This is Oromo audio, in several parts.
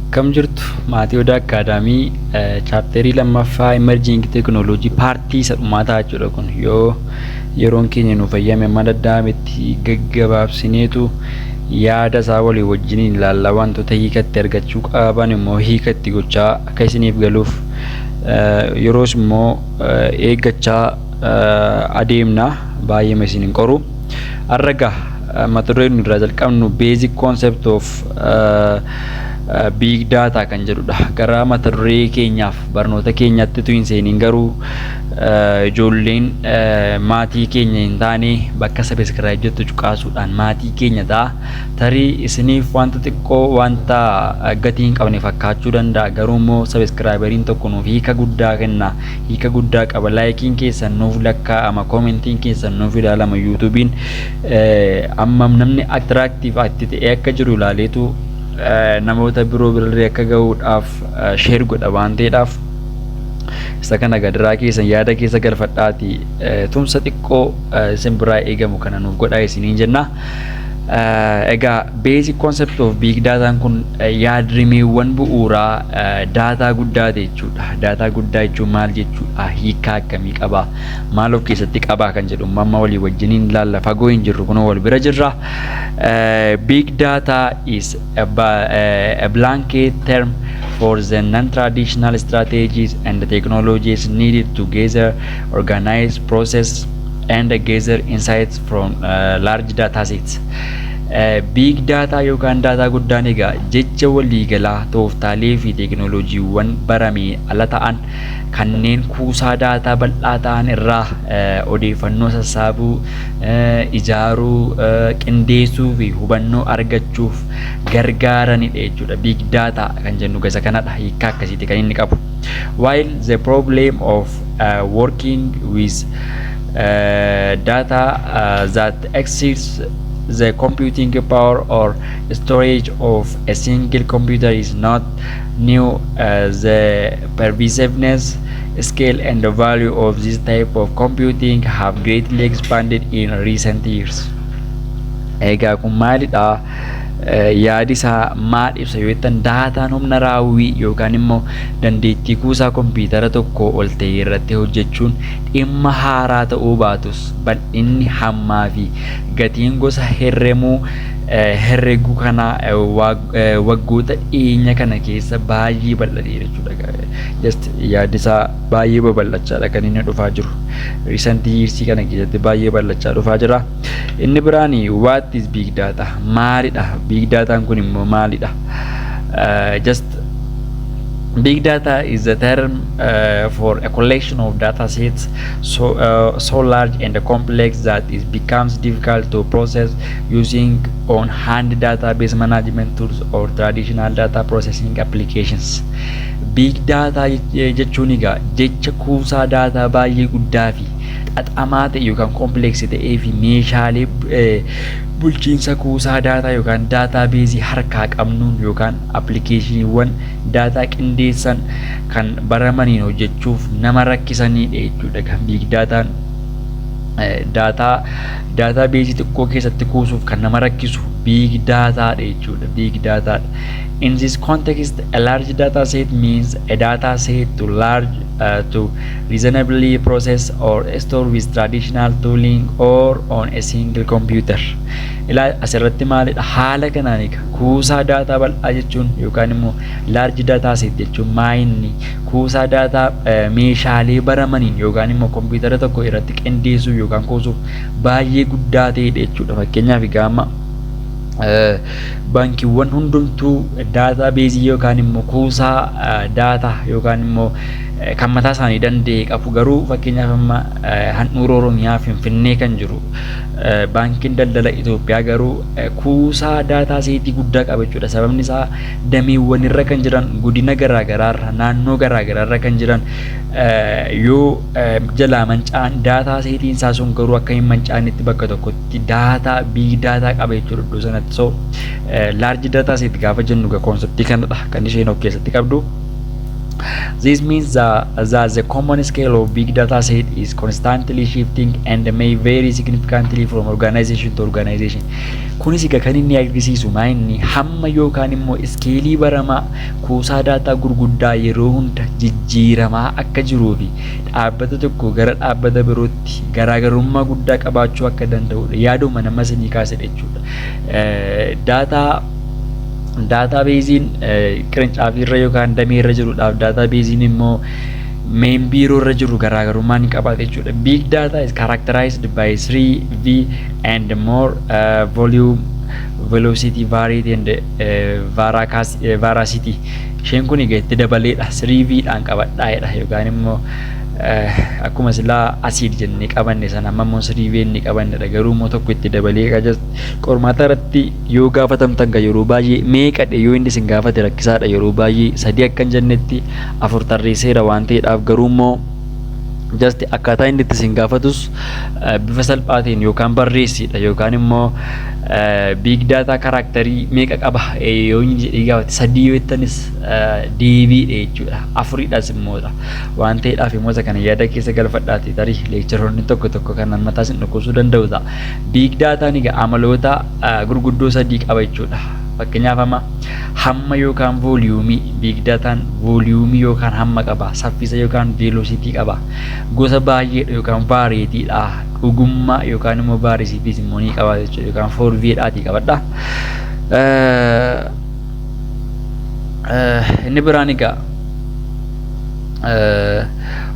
Akkam jirtu, maatii Odaa Academy? Chapterii lammaffaa emerging technology partii isa dhumaa ta'a jechuudha. Kun yoo yeroon keenya nu fayyame, amma danda'ametti gaggabaabsineetu yaada isaa walii wajjiniin ilaallaa, wantoota hiikatti argachuu qaban immoo hiikatti gochaa akka isiniif galuuf yeroos immoo eeggachaa adeemna, baay'eema isin hin qoru. Har'a gaa mata dureen nu irraa jalqabnu basic concept of big data kan jedhudha. Gara mata duree keenyaaf barnoota keenyatti tu hin seeniin garuu, ijoolleen maatii keenya hin taane bakka subscribe jettu cuqaasuudhaan maatii keenya ta'a. Tarii isiniif wanta xiqqoo, wanta gatii hin qabne fakkaachuu danda'a. Garuu immoo subscriberiin tokko nuuf hiika guddaa kenna. Hiika guddaa qaba. Likeiin keessan nuuf lakkaa'ama. Commentiin keessan nuuf ilaalama. YouTubeiin ammam namni attractive itti ta'ee akka jiru ilaaleetu namoota biroo birallee akka gahuudhaaf share godha waan ta'eedhaaf, isa kana gadiraa keessan yaada keessa galfadhaati tumsa xiqqoo isin biraa eegamu kana nuuf godhaa isiniin jenna. Egaa basic concept of big data kun yaadrimeewwan bu'uuraa daataa guddaa jechuudha. Daataa guddaa jechuun maal jechuudha? Hiikaa akkamii qaba? Maal of keessatti qaba kan jedhu amma walii wajjiniin ilaalla. Fagoo hin jirru, kunoo wal bira jirra. Big data is a blanket term for the non-traditional strategies and technologies needed to gather, organize, process, and gather insights from large data sets. Big data yookaan daataa guddaan egaa jecha waliigalaa tooftaalee fi teekinooloojiiwwan baramee ala ta'an kanneen kuusaa daataa bal'aa ta'an irraa odeeffannoo sassaabuu, ijaaruu, qindeessuu fi hubannoo argachuuf gargaaranidha jechuudha. Big data kan jennu gosa kanadha. Hiikkaa akkasiiti kan inni qabu. While the problem of working with data that exceeds the computing power or storage of a single computer is not new, the pervasiveness, scale and the value of this type of computing have greatly expanded in recent years. Egaa kun maalidha? Yaadi isaa maal ibsa yoo jettan, daataan humna raawwii yookaan immoo dandeettii kuusaa kompiitara tokko ol ta'e irratti hojjechuun dhimma haaraa ta'uu baatus, bal'inni hammaa fi gatiin gosa herremuu herreguu kana waggoota dhiyeenya kana keessa baay'ee bal'ateera jechuudha. Just yaaddi isaa baay'ee babal'achaadha kan inni dhufaa jiru. Recent years kana keessatti baay'ee bal'achaa dhufaa jira. Inni biraan, what is big data? Maalidha? Big dataan kun immoo maalidha? Just big data is a term for a collection of data sets so large and complex that it becomes difficult to process using on-hand database management tools or traditional data processing applications. Big data jechuun egaa jecha kuusaa daataa baay'ee guddaa fi xaxamaa ta'e yookaan complex ta'ee fi meeshaalee bulchiinsa kuusaa daataa yookaan databaseii harkaa qabnuun yookaan applicationiiwwan daataa qindeessan kan baramaniin hojjechuuf nama rakkisanidha jechuudha. Kan big dataan daataa databaseii xiqqoo keessatti kuusuuf kan nama rakkisu big dataadha jechuudha. Big dataadha. In this context, a large data set means a data set too large to reasonably process or store with traditional tooling or on a single computer. Ilaa, asirratti maalidha? Haala kanaan egaa kuusaa daataa bal'aa jechuun yookaan immoo large data set jechuun maayinni kuusaa daataa meeshaalee baramaniin yookaan immoo kompiitara tokko irratti qindeessuu yookaan kuusuuf baay'ee guddaa ta'edha jechuudha. Fakkeenyaaf egaa amma baankiiwwan hundumtuu databaseii yookaan immoo kuusaa daataa yookaan immoo kan mataa isaanii danda'e qabu. Garuu fakkeenyaaf amma handhuura Oromiyaa Finfinnee kan jiru Baankiin Daldala Itoophiyaa garuu kuusaa data setii guddaa qaba jechuudha. Sababni isaa dameewwan irra kan jiran, godina garaagaraarra, naannoo garaagaraarra kan jiran yoo jalaa manca'an, data setiin isaa sun garuu akka hin manca'anitti bakka tokkotti daataa big data qaba jechuudha iddoo sanatti. So large data set gaafa jennu conceptii kanadha kan isheen of keessatti qabdu. This means that the common scale of big data set is constantly shifting and may vary significantly from organization to organization. Kunis egaa kan inni agarsiisu maa inni hamma yookaan immoo scale baramaa kuusaa daataa gurguddaa yeroo hunda jijjiiramaa akka jiruu fi dhaabbata tokko gara dhaabbata birootti garaagarummaa guddaa qabaachuu akka danda'udha. Yaaduma nama isinii kaase jechuudha. Databaseiin qirincaafiirra yookaan dameerra jiruudhaaf databaseiin immoo main biiroorra jiru garaagarummaa ni qabaata jechuudha. Big data is characterized by 3V and more, volume, velocity, variety and veracity. Isheen kun egaa itti dabaleedha. 3V dhaan qabadhaa'edha yookaan immoo akkuma silaa asiid jennee qabanne sana amma immoo 3V inni qabannedha, garuu immoo tokko itti dabalee. Qormaata irratti yoo gaafatamtan kan yeroo baay'ee meeqadhe yoo inni isin gaafate rakkisaadha. Yeroo baay'ee sadii akka hin jennetti afur tarreesseera waan ta'eedhaaf, garuu immoo just akkaataa inni itti isin gaafatus bifa salphaatiin yookaan barreessidha yookaan immoo big data character meeqa qaba yoo inni jedhee gaafate, sadii yoo jettanis deebiidha jechuudha, afuridhas immoodha waan ta'eedhaaf. Immoo isa kana yaada keessa galfadhaati, tarii lectureroonni tokko tokko kanan mataa isin dhukkubsuu danda'u ta'a. Big dataan egaa amaloota gurguddoo sadii qaba jechuudha. Fakkeenyaaf amma hamma yookaan volume, big dataan volume yookaan hamma qaba, saffisa yookaan velocity qaba, gosa baay'eedha yookaan varietydha, dhugummaa yookaan immoo veracitys immoo ni qaba jechuudha yookaan 4Vdhaatii qabadha. Inni biraan egaa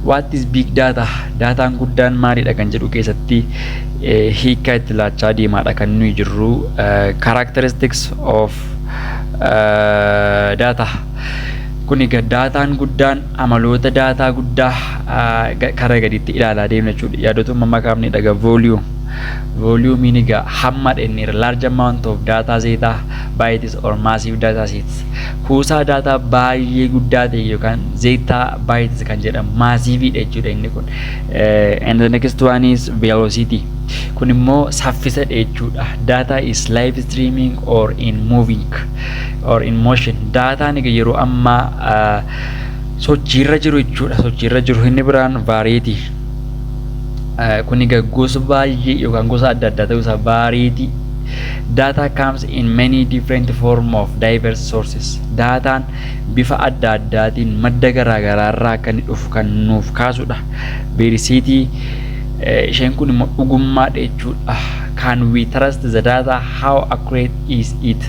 what is big data, daataan guddaan maalidha kan jedhu keessatti hiikkaa itti laachaa deemaadha kan nuyi jirru. Characteristics of data kun egaa daataan guddaan amaloota daataa guddaa karaa gaditti ilaalaa deemna jechuudha. Yaadotuma makaafni dhaga volume. Volumeiin egaa hamma dhenneera, large amount of data, zettabytes or massive data sets. Kuusaa daataa baay'ee guddaa ta'e yookaan zettabytes kan jedhamu massiveiidha jechuudha inni kun. And the next one is velocity. Kun immoo saffisadha jechuudha. Data is live streaming or in moving or in motion. Daataan egaa yeroo ammaa sochiirra jiru jechuudha. Sochiirra jiru. Inni biraan variety. Kun egaa gosa baay'ee yookaan gosa adda addaa ta'uu isaa, variety. Data comes in many different form of diverse sources. Daataan bifa adda addaatiin madda garaa garaa irraa akka inni dhufu kan nuuf kaasudha. Veracity, isheen kun immoo dhugummaadha jechuudha. Can we trust the data? How accurate is it?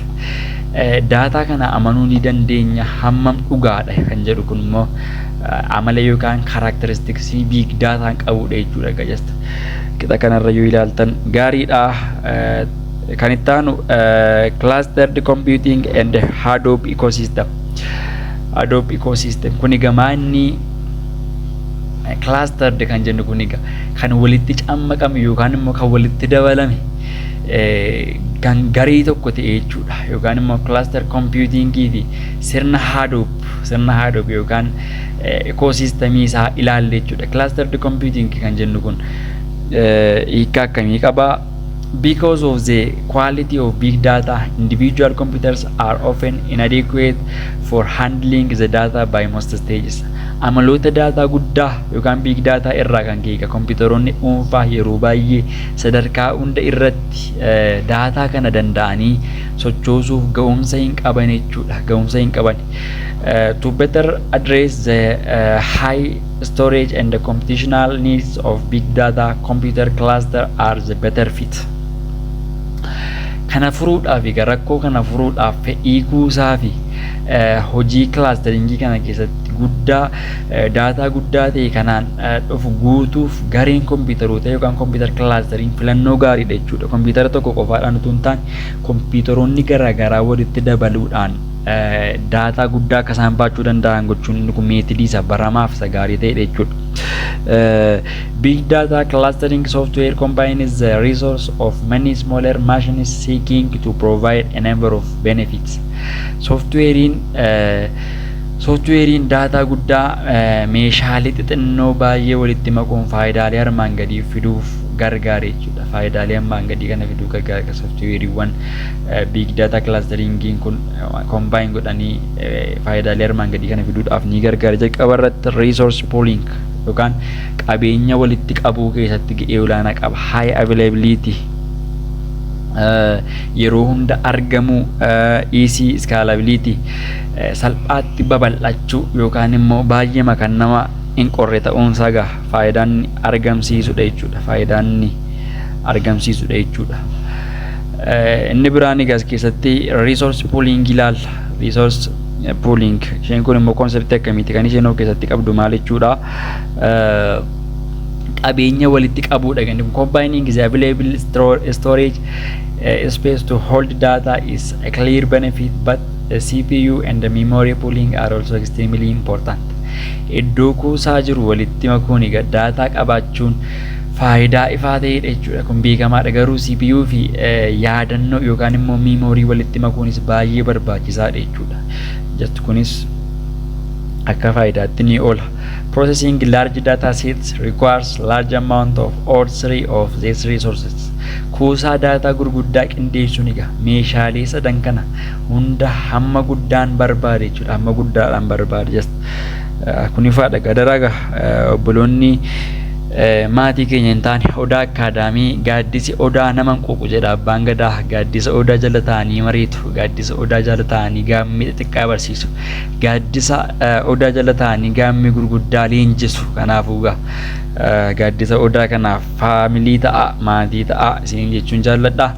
Daataa kana amanuu ni dandeenya, hammam dhugaadha kan jedhu kun immoo amala yookaan characteristics big dataan qabudha jechuudha. Gajasta qixa kanarra yoo ilaaltan gaariidha. Kan itti aanu clustered computing and Hadoop ecosystem. Hadoop ecosystem kun egaa maanni clustered kan jennu kun egaa kan walitti cammaqame yookaan immoo kan walitti dabalame kan garee tokko ta'e jechuudha, yookaan immoo cluster computingii fi sirna Hadoop yookaan ecosystemii isaa ilaalle jechuudha. Clustered computing kan jennu kun hiika akkamii qabaa? Because of the quality of big data, individual computers are often inadequate for handling the data by most stages. Amaloota daataa guddaa yookaan big data irraa kan ka'e kompiitaroonni dhuunfaa yeroo baay'ee sadarkaa hunda irratti daataa kana danda'anii sochoosuuf ga'umsa hin qaban jechuudha. Ga'umsa hin qaban. To better address the high storage and the computational needs of big data, computer cluster are the better fit. Kana furuudhaaf egaa, rakkoo kana furuudhaaf fedhii kuusaa fi hojii clusteringii kana keessatti guddaa daataa guddaa ta'e kanaan dhufu guutuuf gareen kompiitaroota yookaan computer clusteriin filannoo gaariidha jechuudha. Kompiitara tokko qofaadhaan utuu hin taane kompiitaroonni garaagaraa walitti dabaluudhaan daataa guddaa akka isaan baachuu danda'an gochuun inni kun methodii isa baramaaf isa gaarii ta'edha jechuudha. Big data clustering software combines the resource of many smaller machines, seeking to provide a number of benefits. Softwareiin daataa guddaa meeshaalee xixinnoo baay'ee walitti makuun faayidaalee armaan gadii fiduuf gargaara jechuudha. Faayidaalee armaan gadii kana fiduu gargaara. Sooftiweeriiwwan big data clusteringiin kun combine godhanii faayidaalee armaan gadii kana fiduudhaaf ni gargaara. Jalqaba irratti resource pooling yookaan qabeenya walitti qabuu keessatti ga'ee olaanaa qaba. High availability, yeroo hunda argamuu, easy scalability, salphaatti babal'achuu yookaan immoo baay'ee kan nama hin qorre ta'uunsaa gaha faayidaan argamsiisudha jechuudha. Faayidaan argamsiisudha jechuudha. Inni biraan egaa as keessatti resource pooling ilaalla. Resource pooling isheen kun immoo conceptii akkamiiti kan isheen of keessatti qabdu, maal jechuudha? Qabeenya walitti qabuudha. Kan combining the available storage space to hold data is a clear benefit, but the CPU and the memory pooling are also extremely important. Iddoo kuusaa jiru walitti makuun egaa daataa qabaachuun faayidaa ifaa ta'edha jechuudha. Kun beekamaadha. Garuu CPU fi yaadannoo yookaan immoo memory walitti makuunis baay'ee barbaachisaadha jechuudha. Just kunis akka faayidaatti ni oola. Processing large data sets requires large amount of all three of these resources. Kuusaa daataa gurguddaa qindeessuun egaa meeshaalee sadan kana hunda hamma guddaan barbaade jechuudha. Hamma guddaadhaan barbaade just kun ifaadha. Gadaraa obboloonni maatii keenya hin taane, Odaa Academy, gaaddisi odaa nama hin quuqu jedha abbaan gadaa. Gaaddisa odaa jala taa'anii mariitu, gaaddisa odaa jala taa'anii gaammii xixiqqaa barsiisu, gaaddisa odaa jala taa'anii gaammii gurguddaa leenjisu. Kanaafuu gaaddisa odaa kanaaf family ta'a, maatii ta'a isiniin jechuun jaalladha.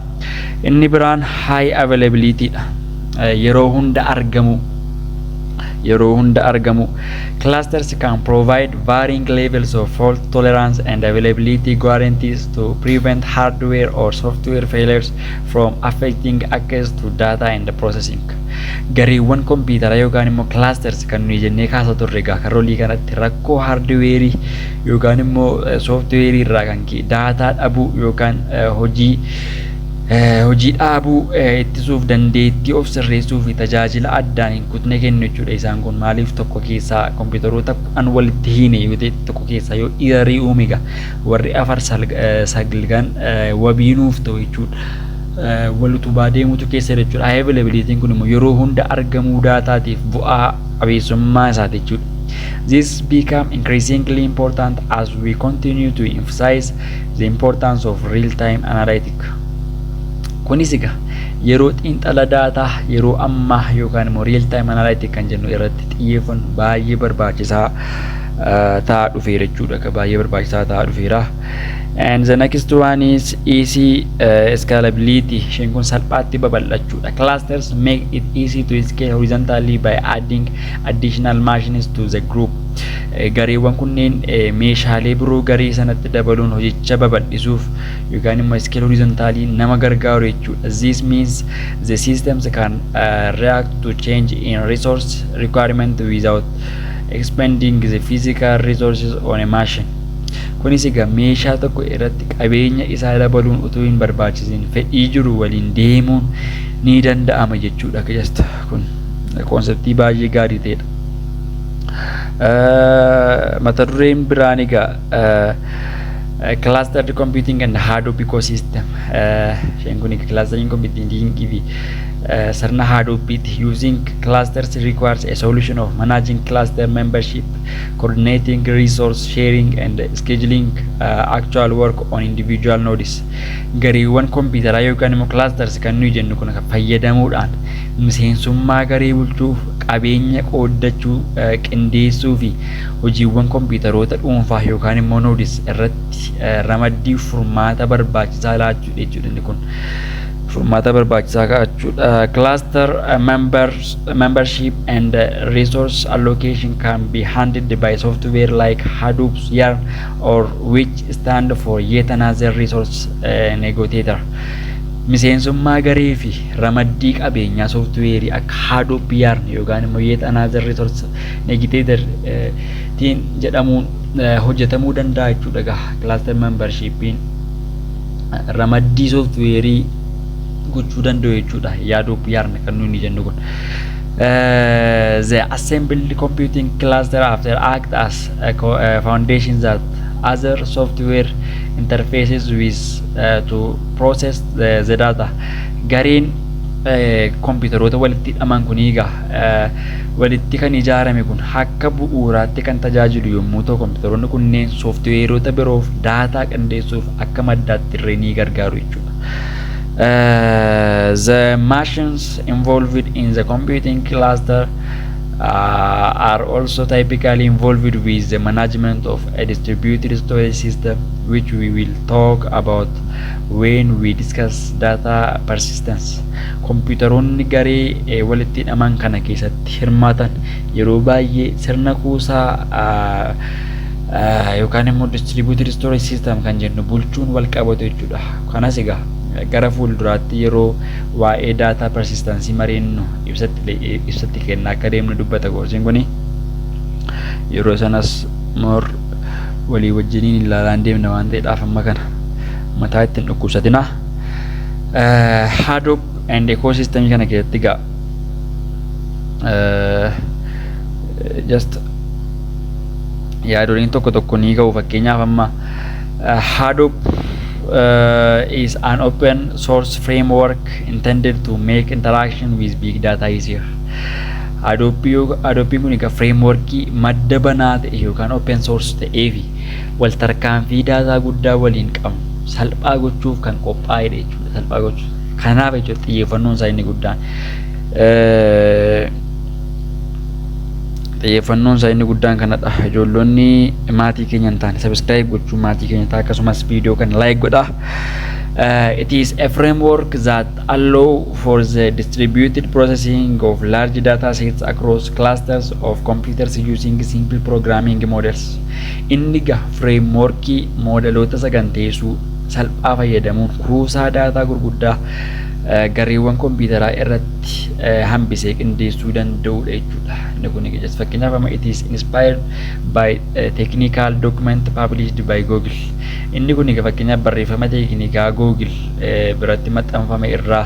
Inni biraan high availability dha, yeroo hunda argamu, yeroo hunda argamu. Clusters can provide varying levels of fault tolerance and availability guarantees to prevent hardware or software failures from affecting access to data and processing. Gareewwan kompiitaraa yookaan immoo clusters kan nuyi jennee kaasa turre egaa karoolii kanatti rakkoo hardwareii yookaan immoo softwareii irraa kan ka'e daataa dhabuu yookaan hojii dhaabuu ittisuuf dandeettii of sirreessuu fi tajaajila addaan hin kutne kennu jechuudha isaan kun. Maaliif, tokko keessaa kompiitaroota 10 walitti hiine yoo ta'e, tokko keessaa yoo errorii uume egaa warri afar sagalgan wabii nuuf ta'u jechuudha. Wal utubaa deemutu keessa jechuudha. Availabilityn kun immoo yeroo hunda argamuu daataatiif bu'aa qabeessummaa isaati jechuudha. This become increasingly important as we continue to emphasize the importance of real-time analytics. Kunis egaa yeroo xiinxala daataa yeroo ammaa yookaan immoo real time analytics kan jennu irratti xiyyeeffannu baay'ee barbaachisaa ta'aa dhufeera jechuudha. Baay'ee barbaachisaa ta'aa dhufeera. And the next one is easy scalability. Isheen kun salphaatti babal'achuudha. Clusters make it easy to scale horizontally by adding additional machines to the group. Gareewwan kunneen meeshaalee biroo garee sanatti dabaluun hojicha babal'isuuf yookaan immoo scale horizontally nama gargaaru jechuudha. This means the systems can react to change in resource requirement without expending the physical resources on a machine. Kunis egaa meeshaa tokko irratti qabeenya isaa dabaluun utuu hin barbaachisin fedhii jiru waliin deemuun ni danda'ama jechuudha. Just kun conceptii baay'ee gaarii ta'edha. Mata dureen biraan egaa clustered computing and Hadoop ecosystem. Isheen kun clustering computing fi sirna Hadoopiti. Using clusters requires a solution of managing cluster membership, coordinating resource sharing and scheduling actual work on individual nodes. Gareewwan kompiitaraa yookaan immoo clusters kan nuyi jennu kun fayyadamuudhaan miseensummaa garee bulchuuf, qabeenya qooddachuu, qindeessuu fi hojiiwwan kompiitaroota dhuunfaa yookaan immoo nodes irratti ramaddii furmaata barbaachisaa laachuu jechuudha inni kun. Furmaata barbaachisaa kaa'achuudha. Cluster membership and resource allocation can be handled by software like Hadoop Yarn, or which stand for Yet Another Resource Negotiator. Miseensummaa garee fi ramaddii qabeenyaa softwareii akka Hadoop Yarn yookaan immoo Yet Another Resource Negotiator tiin jedhamuun hojjetamuu danda'a jechuudha gaha. Cluster membershipiin ramaddii softwareii gochuu danda'u jechuudha. Hadoop Yarn kan nuyi jennu kun. The assembled computing cluster after act as a foundation that other software interfaces with to process the data. Gareen kompiitaroota walitti hidhaman kun egaa walitti kan ijaarame kun akka bu'uuraatti kan tajaajilu yommuu ta'u, kompiitaroonni kunneen sooftiweerota biroof daataa qindeessuuf akka maddaatti illee ni gargaaru jechuudha. The machines involved in the computing cluster are also typically involved with the management of a distributed storage system, which we will talk about when we discuss data persistence. Kompiitaroonni garee walitti hidhaman kana keessatti hirmaatan yeroo baay'ee sirna kuusaa yookaan immoo distributed storage system kan jennu bulchuun wal qabatu jechuudha. Kanas egaa gara fuulduraatti yeroo waa'ee data persistence mareennu ibsatti kennaa akka deemnu dubbata koorsiin kuni. Yeroo sanas more walii wajjiniin ilaalaan deemna waan ta'eedhaaf amma kana mataa ittiin dhukkubsatina. Hadoop and ecosystem kana keessatti egaa just yaadoliin tokko tokko ni ga'u. Fakkeenyaaf amma Hadoop is an open source framework intended to make interaction with big data easier. Hadooppiin kun egaa frameworkii madda banaa ta'e yookaan open source ta'ee fi wal tarkaanfii daataa guddaa waliin qabnu salphaa gochuuf kan qophaa'edha jechuudha. Salphaa gochuuf. Kanaaf jechuudha xiyyeeffannoon isaa inni guddaan. Xiyyeeffannoon isaa inni guddaan kanadha. Ijoollonni maatii keenya hin taane subscribe gochuun maatii keenya ta'a, akkasumas viidiyoo kana like godhaa. It is a framework that allow for the distributed processing of large data sets across clusters of computers using simple programming models. Inni egaa frameworkii moodeloota saganteessuu salphaa fayyadamuun kuusaa daataa gurguddaa gareewwan kompiitaraa irratti hambisee qindeessuu danda'udha jechuudha. Inni kun just fakkeenyaaf amma it is inspired by technical document published by Google. Inni kun egaa fakkeenyaaf barreeffama teeknikaa Google biratti maxxanfame irraa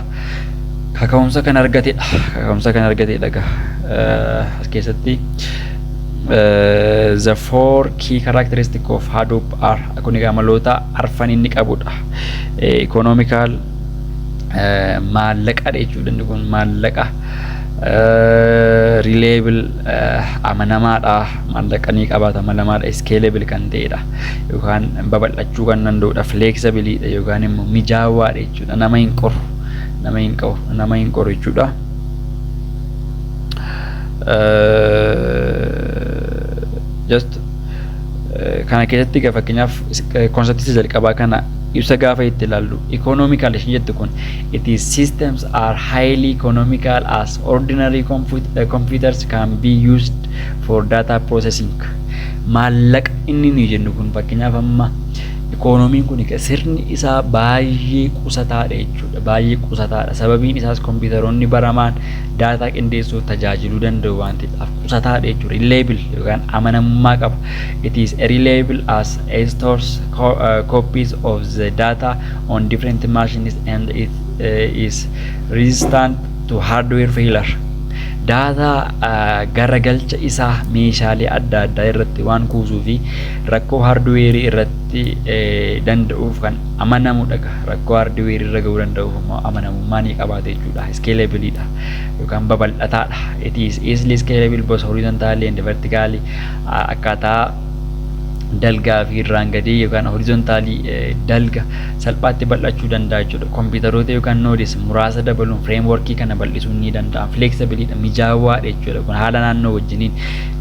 kaka'umsa kan argatedha. Kaka'umsa kan argatedha egaa. As keessatti the four key characteristic of Hadoop are, kun egaa amaloota arfan inni qabudha. Economical, maallaqadha jechuudha, inni kun maallaqa. Reliable, amanamaadha, maallaqa ni qabaata, amanamaadha. Scalable kan ta'edha yookaan babal'achuu kan danda'udha. Flexibleidha yookaan immoo mijaawaadha jechuudha, nama hin qoru, nama hin qoru, nama hin qoru jechuudha. Just kana keessatti egaa fakkeenyaaf conceptii jalqabaa kana ibsa gaafa itti ilaallu, economical isheen jettu kun, it is systems are highly economical as ordinary computers can be used for data processing. Maallaqa inni nuyi jennu kun fakkeenyaaf amma ikoonomiin kun sirni isaa baay'ee qusataadha jechuudha, baay'ee qusataadha. Sababiin isaas kompiitaroonni baramaan daataa qindeessuuf tajaajiluu danda'u waan ta'eef qusataadha jechuudha. Reliable yookaan amanamummaa qaba. It is reliable as it stores copies of the data on different machines and it is resistant to hardware failure. Daataa garagalcha isaa meeshaalee adda addaa irratti waan kuusuu fi rakkoo hardweerii irratti danda'uuf kan amanamudha. Rakkoo hardweerii irra gahuu danda'uuf immoo amanamummaa ni qabaata jechuudha. Scalableidha yookaan babal'ataadha. It is easily scalable both horizontally and vertically. Akkaataa dalgaa fi irraan gadee yookaan horizontaalii dalga salphaatti bal'achuu danda'a jechuudha. Kompiitaroota yookaan nodes muraasa dabaluun frameworkii kana bal'isuun ni danda'a. Flexibleidha, mijaawaadha jechuudha. Kun haala naannoo wajjiniin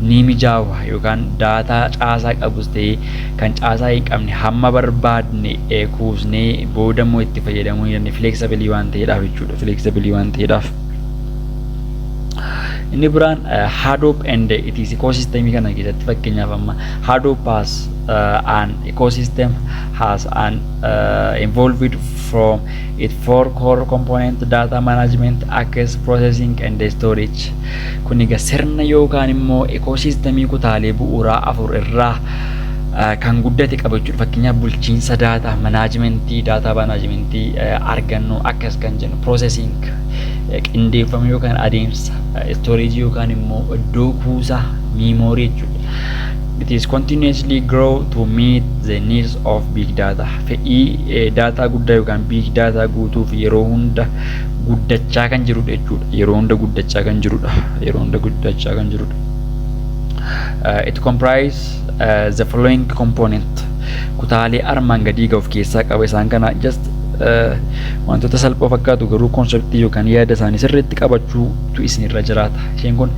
ni mijaawa yookaan daataa caasaa qabus ta'ee kan caasaa hin qabne hamma barbaadne kuusnee booda immoo itti fayyadamuu ni dandeenya. Flexible waan ta'eedhaaf jechuudha. Flexible waan ta'eedhaaf. Inni biraan Hadoop and its ecosystem kana keessatti fakkeenyaaf amma Hadoop has an ecosystem has an evolved from its four core component: data management, access, processing and storage. Kun egaa sirna yookaan immoo ecosystemii kutaalee bu'uuraa afur irraa kan guddate qaba jechuudha. Fakkeenyaaf bulchiinsa daataa, managementii, data managementii, argannoo, akkas kan jennu, processing, qindeeffama yookaan adeemsa, storageii yookaan immoo iddoo kuusaa memory jechuudha. It is continuously grow to meet the needs of big data. Fedhii daataa guddaa yookaan big data guutuuf yeroo hunda guddachaa kan jirudha jechuudha. Yeroo hunda guddachaa kan jirudha. Yeroo hunda guddachaa kan jirudha. It comprise the following component. Kutaalee armaan gadii of keessaa qaba. Isaan kana just wantoota salphoo fakkaatu, garuu conceptii yookaan yaada isaanii sirriitti qabachuutu isinirra jiraata. Isheen kun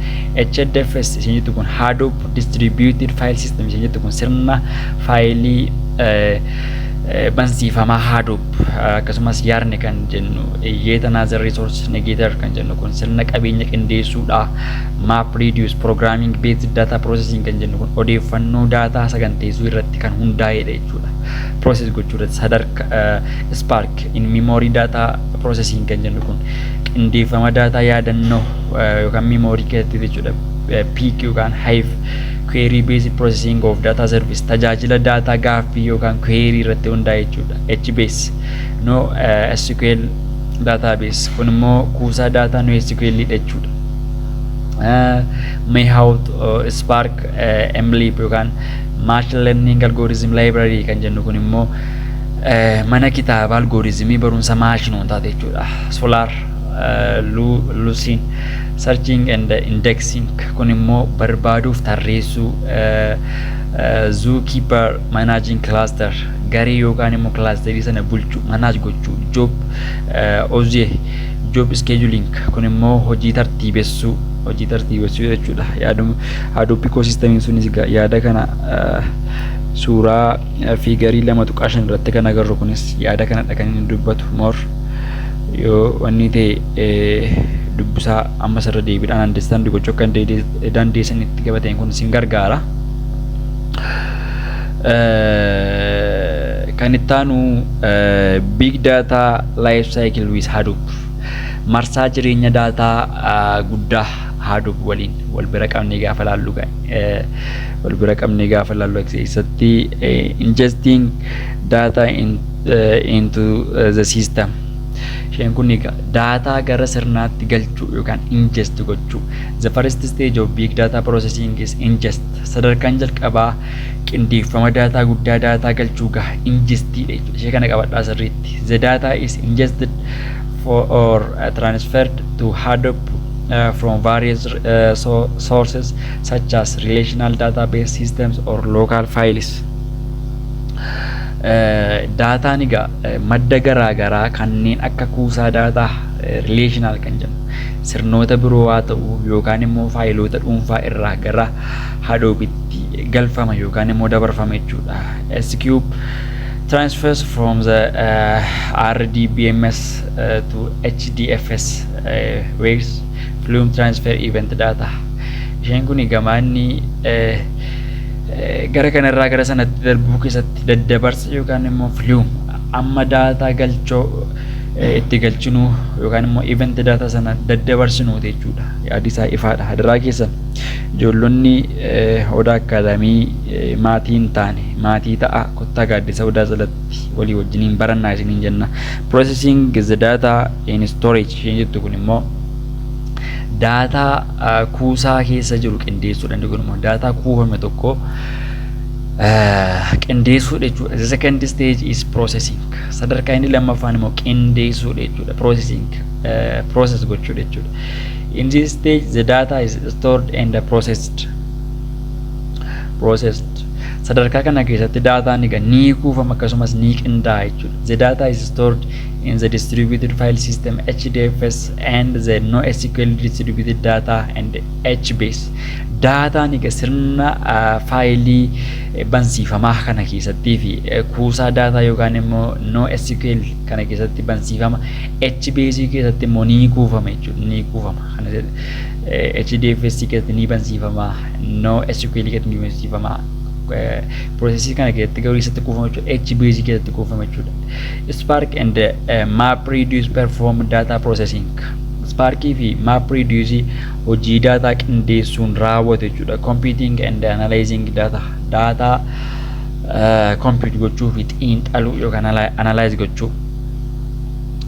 HDFS isheen jettu kun, Hadoop Distributed File System isheen jettu kun, sirna faayilii bansiifamaa Hadoop. Akkasumas YARN kan jennu, Yet Another Resource Navigator kan jennu kun sirna qabeenya qindeessuudha. MapReduce Programming Based Data Processing kan jennu kun odeeffannoo daataa saganteessuu irratti kan hundaa'edha jechuudha. Process gochuu irratti sadarka. Spark in memory data processing kan jennu kun qindeeffama daataa yaadannoo yookaan memory keessatti jechuudha. Pig yookaan Hive query based processing of data service, tajaajila daataa gaaffii yookaan query irratti hundaa'e jechuudha. HBase NoSQL database kun immoo kuusaa daataa NoSQL dha jechuudha. Mahout Spark MLlib yookaan Machine Learning Algorithm Library kan jennu kun immoo mana kitaaba algoritmii barumsa maashinootaa jechuudha. Solr, Lucene searching and indexing kun immoo barbaaduuf tarreessuu. Zookeeper managing cluster, garee yookaan immoo clusterii sana bulchuu, manage gochuu. Job Oozie job scheduling kun immoo hojii tartiibessuu jechuudha. Yaaduma Hadoop ecosystemiin sunis yaada kana, suuraa figurii 2.5 irratti kan agarru kunis yaada kanadha kan inni dubbatu. More yoo wanni ta'e dubbisaa, ammas irra deebiidhaan understand gochuu akka dandeessanitti gabateen kun isin gargaara. Kan itti aanu Big Data Life Cycle with Hadoop, marsaa jireenya daataa guddaa Hadoop waliin wal bira qabnee gaafa laallu keessatti, ingesting data into the system. Isheen kun egaa daataa gara sirnaatti galchuu yookaan ingest gochuu. The first stage of big data processing is ingest. Sadarkaan jalqabaa qindeeffama daataa guddaa daataa galchuu gaha ingestiidha jechuudha. Ishee kana qabadhaa sirriitti. The data is ingested for or transferred to Hadoop from various sources such as relational database systems or local files. Daataan egaa madda garaa garaa kanneen akka kuusaa daataa relational kan jennu, sirnoota biroo haa ta'u yookaan immoo faayiloota dhuunfaa irraa gara Hadoopitti galfama yookaan immoo dabarfama jechuudha. Sqoop transfers from the RDBMS to HDFS, whereas Flume transfer event data. Isheen kun gamaanni gara kanarraa gara sanatti darbuu keessatti daddabarsa yookaan immoo Flume amma daataa galchoo itti galchinuu yookaan immoo event data sana daddabarsinuu jechuudha. Yaadi isaa ifaadha. Hadaraa keessan, ijoollonni Odaa Academy maatii hin taane maatii ta'a, kottaa gaaddisa Odaa jalatti walii wajjiniin barannaa isiniin jenna. Processing the data in storage isheen jettu kun immoo daataa kuusaa keessa jiru qindeessuudha. Inni kun immoo daataa kuufame tokko qindeessuudha jechuudha. The second stage is processing. Sadarkaa inni lammaffaan immoo qindeessuudha jechuudha. Processing, process gochuudha jechuudha. In this stage the data is stored and processed. Processed. Sadarkaa kana keessatti daataan egaa ni kuufama, akkasumas ni qindaa'a jechuudha. The data is stored in the distributed file system HDFS and the NoSQL distributed data and HBase. Daataan egaa sirna faayilii bansiifamaa kana keessattii fi kuusaa daataa yookaan immoo NoSQL kana keessatti bansiifama, HBase keessatti immoo ni kuufama jechuudha. Ni kuufama. Kana HDFS keessatti ni bansiifama, NoSQL keessatti ni bansiifama. Processii kana keessatti garuu isatti kuufama jechuudha. HBase keessatti kuufama jechuudha. Spark and MapReduce perform data processing. Sparkii fi MapReduce hojii daataa qindeessuun raawwatu jechuudha. Computing and analyzing data. Daataa compute gochuu fi xiinxaluu yookaan analyze gochuu.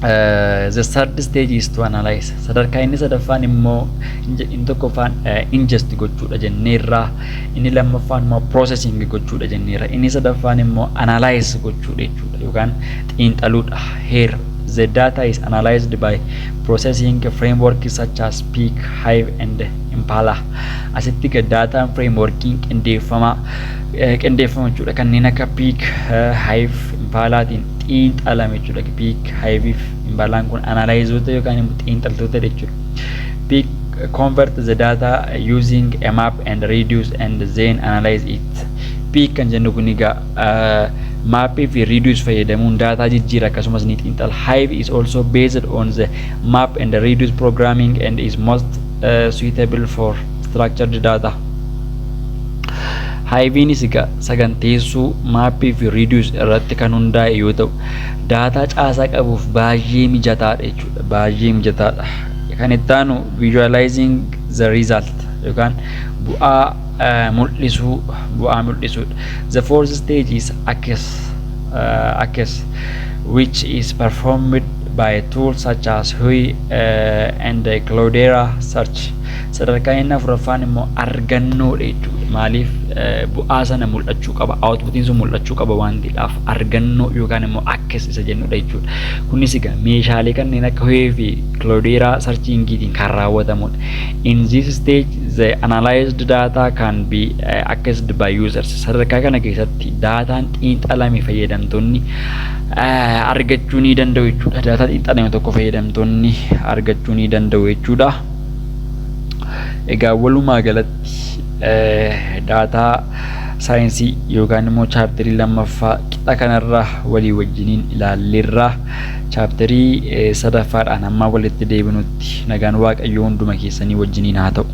The third stage is to analyze. Sadarkaa inni sadaffaan immoo, inni tokkoffaan ingest gochuudha jenneerra. Inni lammaffaan immoo processing gochuudha jenneerra. Inni sadaffaan immoo analyze gochuudha jechuudha yookaan xiinxaluudha. Here the data is analyzed by processing frameworks such as Pig, Hive and Impala. Asitti daataan frameworkiin qindeeffama qindeeffama jechuudha. Kanneen akka Pig, Hive, Impalaatiin xiinxalame jechuudha. Pig, Hive fi Impalaan kun analyzeoota yookaan immoo xiinxaltoota jechuudha. Pig convert the data using a map and reduce and then analyze it. Pig kan jennu kun egaa mapii fi reduce fayyadamuun daataa jijjiira, akkasumas ni xiinxala. Hive is also based on the map and reduce programming and is most suitable for structured data. Hiveiinis egaa saganteessuu mapii fi reduce irratti kan hundaa'e yoo ta'u, daataa caasaa qabuuf baay'ee mijataadha jechuudha. Baay'ee mijataadha. Kan itti aanu visualizing the result yookaan bu'aa mul'isuu, bu'aa mul'isuudha. The fourth stage is access, which is performed by tools such as Hue and Cloudera Search. Sadarkaa inni afuraffaan immoo argannoodha jechuudha. Maaliif? Bu'aa sana mul'achuu qaba. Outputiin sun mul'achuu qaba waan ta'eedhaaf argannoo yookaan immoo access isa jennudha jechuudha. Kunis egaa meeshaalee kanneen akka Hue fi Cloudera searchingiitiin kan raawwatamudha. In this stage, the analyzed data can be accessed by users. Sadarkaa kana keessatti daataan xiinxalame fayyadamtoonni argachuu ni danda'u jechuudha. Daataa xiinxalame tokko fayyadamtoonni argachuu ni danda'u jechuudha. Egaa walumaa galatti daataa saayinsii yookaan immoo chapterii lammaffaa qixa kanarra walii wajjiniin ilaalleerra. Chapterii sadaffaadhaan hamma walitti deebinutti nagaan Waaqayyoo hunduma keessanii wajjiniin haa ta'u.